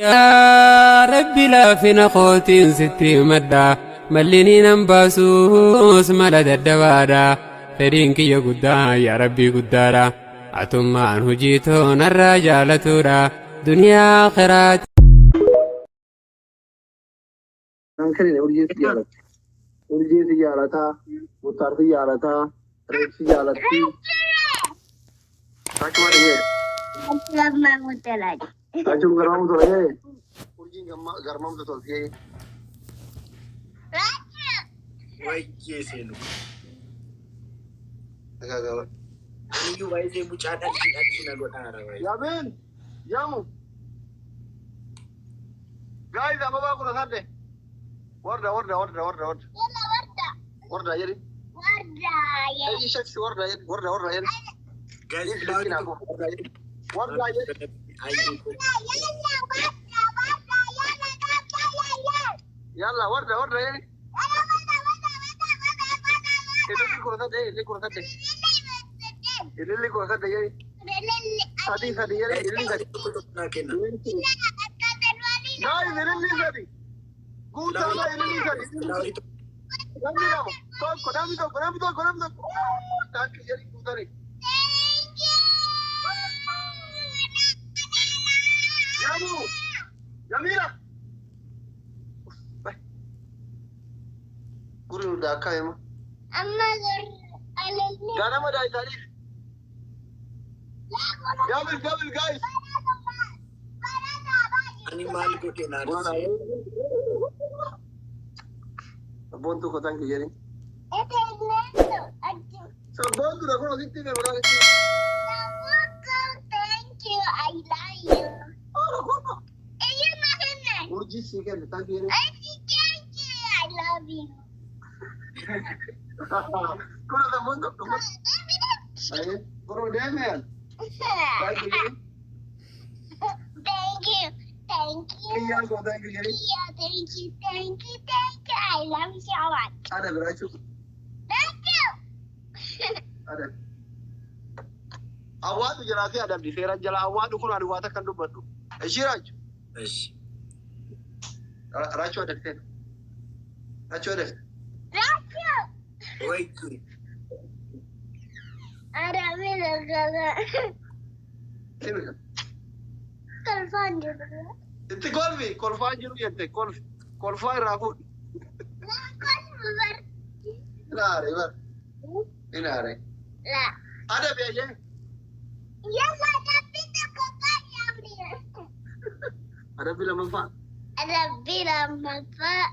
Yaa Rabbi laafina kootiin sitti himadha. Malli nan baasuus mala dadhabaadha. Fedhiin kiyya guddaa yaa Rabbii guddaadha. Atummaan hojii too narraa jaalatuudha. Duniyaa akhiraati. Kan kennine urjiin si jaalatti. Urjiin si jaalataa, Muttaar si jaalataa, Reef si jaalatti. Achuma dhigee. Achuma garmaamtu tola jee. Urjiin garmaamtu tolti jee. Wayyee seenu. Dhagaa gaba. Aniyyuu baay'ee mucaa dhalchi dhalchi na godhaara wayi. Yaabeen! Yaamu! Guys, ababaa 18. Warda, warda, warda, warda, warda. Warda jedhi. Eyi shaksi warda jedhi. Warda, warda jedhi. Guys, If shaksi naa koo warda jedhi. Warda jedhi. Yalla, warda, warda jedhi. Ililli 18, ililli 18. Ililli 18 jedhi. Sadii sadii jedhi. Ililli sadi. Naa kenna. Guys, ililli sadi. Guutaa ililli sadi. Namni lama, tokko, namni tokko, namni tokko, namni tokko. Thank you jedhi guutanii. Yamu! Jamila! Gurri nu daakkaa hima. Ganama daayitaaniif. Double, double, guys. Ani maal godhe naan Sabboontuu ko thank you jedhi. Sabboontuu dha kun asitti hime maqaan isii. Thank you. I love you. Urjii sii kenne thank you jedhi. Thank you. I love you. Kun sabboontuu dhufa. Kun deemeen. Thank you jedhi. Thank you. Thank you. Kiyyaan koo thank you jedhi. Yeah, thank you. Thank you. Thank you. I love you so much. Ada biraachuu. Thank you. Ada. Awwaadhu jalaa fi adabdi seeraan jala awwaadhu kun ani waa takkan dubbadhu. Ishii raachu. Eshi. Raachuu adabseen. Raachuu adabse. Rachu. Wayyee. Ara mila gaga. Simi. Kolfaan jiru. Itti kolfi kolfaan jiru jette kolfi kolfaa irraa fuudhi. Kolfu bar. Inaare bar. Inaare. La. Adabi ayyee. Yalla rabbi tokko qayyamni. Adabbi lammaffaa. Rabbi lammaffaa.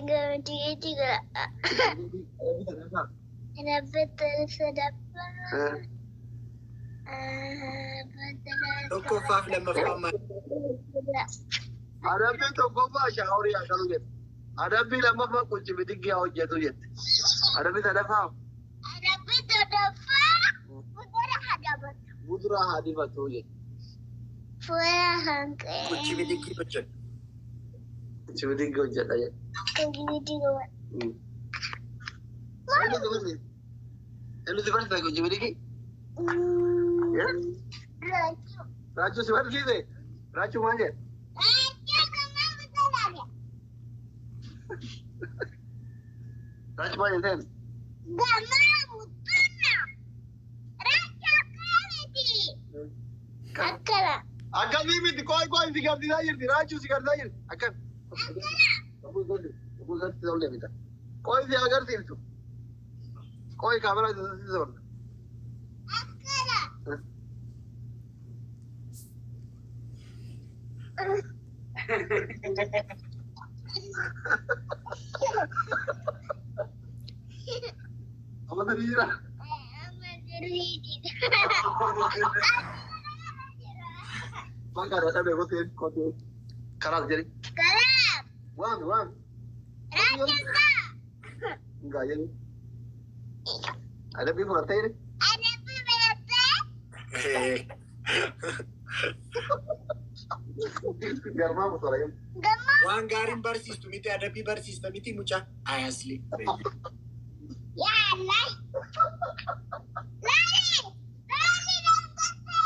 Gamtii jira. Adabbi sadaffaa. Rabbi sadaffaa. Tokkoffaaf lammaffaa maal? Adabbii tokkoffaa shaaworii haa galu jette. Adabbii lammaffaa qulci bidiggi haa hojjetu jette. Adabbii sadaffaa Rabbi sadaffaa. Fuula hadabatu. Buduraa haa dibatu jette. Fuula hanqee. Gochi bidigii hojjedhu. Qulci bidiggi hojjedha jette. Qulci bidiggi. Eenyu si barsiise qulci bidiggi? Rachu. Raachuu si barsiise? Raachuu maal jedhe? Rachu gammaa biqilaa. Raachuu maal jetteen? Gammaa mutuna. Rachu akkamiti? Akkana. Akkamii miti qoy qoy si garsiisaa jirti raachuu si garsiisaa jirti akkam. Qoy si agarsiiftu. Qoy kaameraa si soorta. Akkana. Amma sadii jira. Amma sirrii jira. Bakka dadhabe kotee kotee. Karaas jedhi. Kalaaf. Waami waami. Rachu kaa. Ngaa jedhi. Adabbii fudhattee jedhi. Adabbi birattee. Garmaa mutola jedhi. Gammaa. Waan gaariin barsiistu miti adabbii barsiista miti mucaa. Ayasli. Yaa Allah. Laali. Laali dhaabbatte.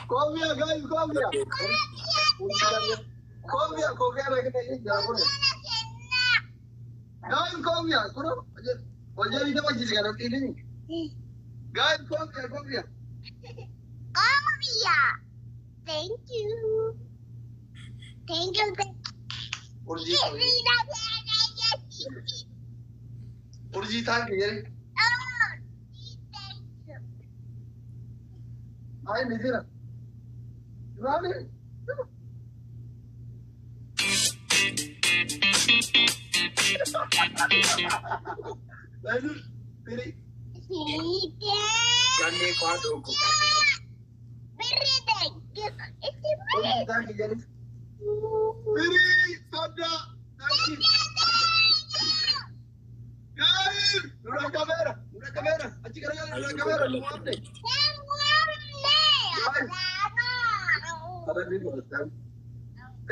Koofiyaa guys, koofiyaa. Koofiyaa, koofiyaa na kenna. Guys, koofiyaa. Kuno hojii nama jisi kana dhiisini. Guys, koofiyaa, koofiyaa. Koofiyaa. Thank you. Thank you. Urjii, urjii thank you jedhe. Thank you. Ay, ni jira. Maali? Firi. Gammee koo haadha koo. Very thank you. It's Urjii thank you jedhe. Firi, soda. Thank you. Guys, nura kamera, nura kamera. Achi garagala, nura kamera. Nu waamne. Adabbii godhatan.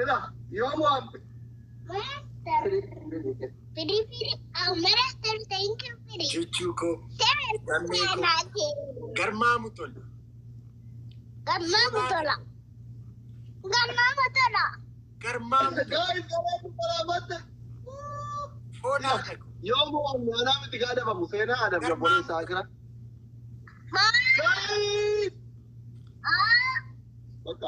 Ila, yoo waamte. Firi, firi. Oh, Master, thank you, Firi. Chuchuu koo. Gammee koo. Garmaamu tola. Garmaamu tola. Garmaamu tola. Garmaamu tola. Guys, salaatu salaamatti. Foon haadha koo. Yoo waamne anaa miti gaadabamu seenaa adabna boleessaa akira. Guys! Bakka.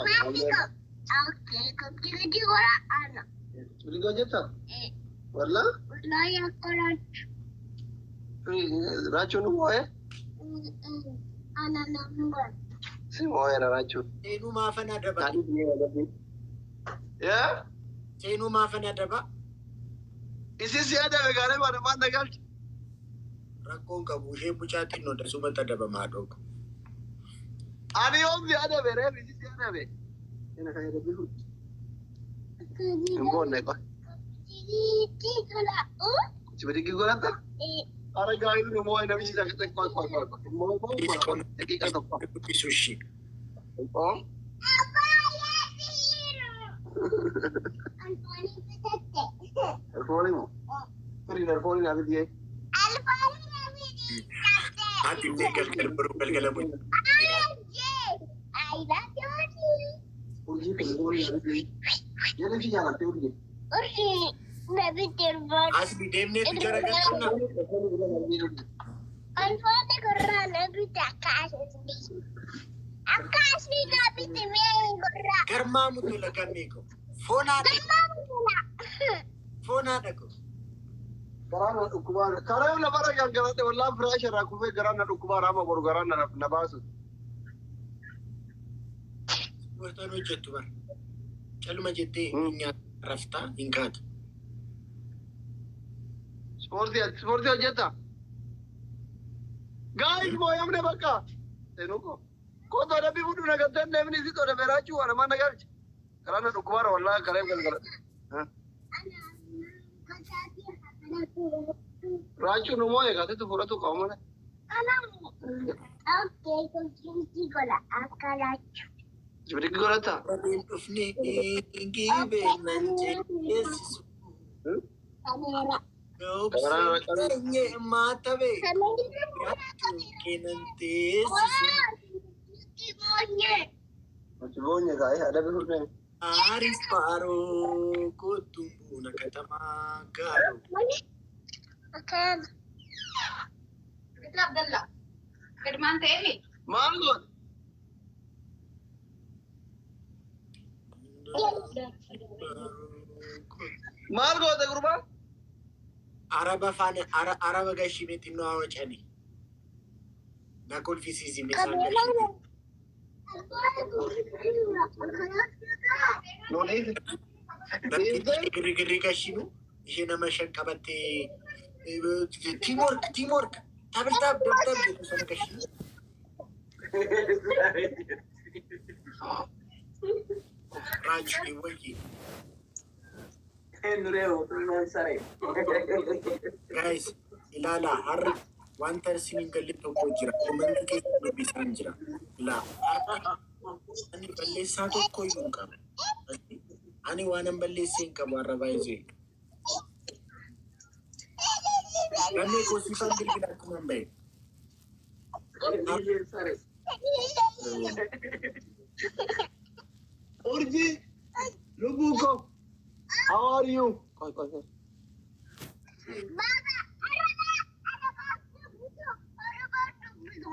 Okay, kuchigi gora ana. Biligoo jetta? Walla? Wallahi akkorachu. Raachuun moo'ee? Ana namni. Si moo'eera raachuun. Seenuu maafan adaba? Naadii biyya adabbii. Yaa? Seenuu maafan adaba? Isin si adabe gaarii baana maan nagalchi? Rakkoon qabu ishee mucaa xinnoo dasumatti adabama haadha koo. Ani yoom si adabe reef isin si adabe. Ina kan adabbii kun. Hin boonne qoy. Kuchigi tola. Bidiggi godhatta? Ara gaarii nu moo'ee namichi isa qoy qoy qoy qoy. Moo'ee qoy daqiiqaa tokko. Dubbisu ishee. Oh. Alfaanii bitatte. Alfoonii moo? Firiin alfoonii naa bidiyee. Alfaanii na bitatte. Haati illee galgala baruu galgala mucaa. I love you. Urjii kan alfoonii naa bidiyee. Jedhee fi jaalattee urjii. Urjii na bitte alfaanii. Asli deemneetu jara galchina. Alfaanii gurraa na bitte akkaasni. Akkaasni na bitte mee gurraa. Garmaamu tola gammee koo. Foon haadha Garmaamu tola. Foon haadha koo. Garaan na dhukkubaa. Karaa lafarra gangaladhe wallaa firaasha irraa kufee garaan na dhukkubaa raama boru garaan na baasu. Dubartoonni hojjettu bara. Caluma jettee hin nyaata raftaa hin kaatu. Ispoortii ispoortii hojjetta. Guys mooyamne bakka. Seenuu ko. Kootu adabbii fudhu na galtee deemni si tole beraachuu waan namaan na galche. Garaan na dhukkubaara wallaa karee galgaladhe. Raachuun nu moo'e kaatitu fudhatu qaba malee. Okay, kuchigi gola akkalachu. Bidiggi godhatta? Warreen dhufne gibee nan jeessisu. Kamera. Obseenye maatabe. Kamera. Kenan teessisu. Achi boonye kaa'ee adabbii fudhee. Aris paroo kottuun buna katamaa gaaroo. Akana. Abdallah. Gadmaan ta'ee Maal goone? Maal goote gurbaa? Araba faana araba gashimee xinnoo hawa cani. Na kolfisiisi meeshaan gashimee. Nuun dhiisi. Girri gashinu ishee nama shan qabattee teamwork teamwork double tap double tap jedhu sana gashinu. Raajii wayii. Guys, ilaala har'a wanta isin hin galle tokko jira. Komentii keessa dubbisaan jira. Ilaa har'a ani balleessaa tokko iyyuu hin qabu. Ani waanan balleessee hin qabu har'a baay'ee. Gammee koo siifan bilbila akkuma hin bahe. you. Qoy, qoy, qoy. Baba, araba, araba dubbisu, araba dubbisu.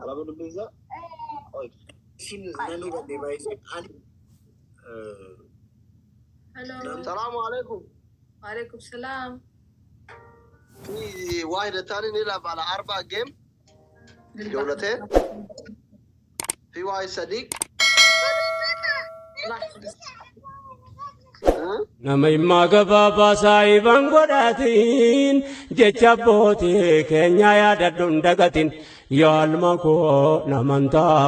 Araba dubbisa? Qoy. Isin nan hubadhe baay'ee ani Hello. Salaamu alaikum. وعليكم السلام. في واحد تاني نلعب على أربع game، جولتين. في واحد صديق. ها؟ Nama himmaa gabaabaa saahiban godhatiin jecha abbootii keenya yaadadhu hin dagatin yaa ilma koo namantaa.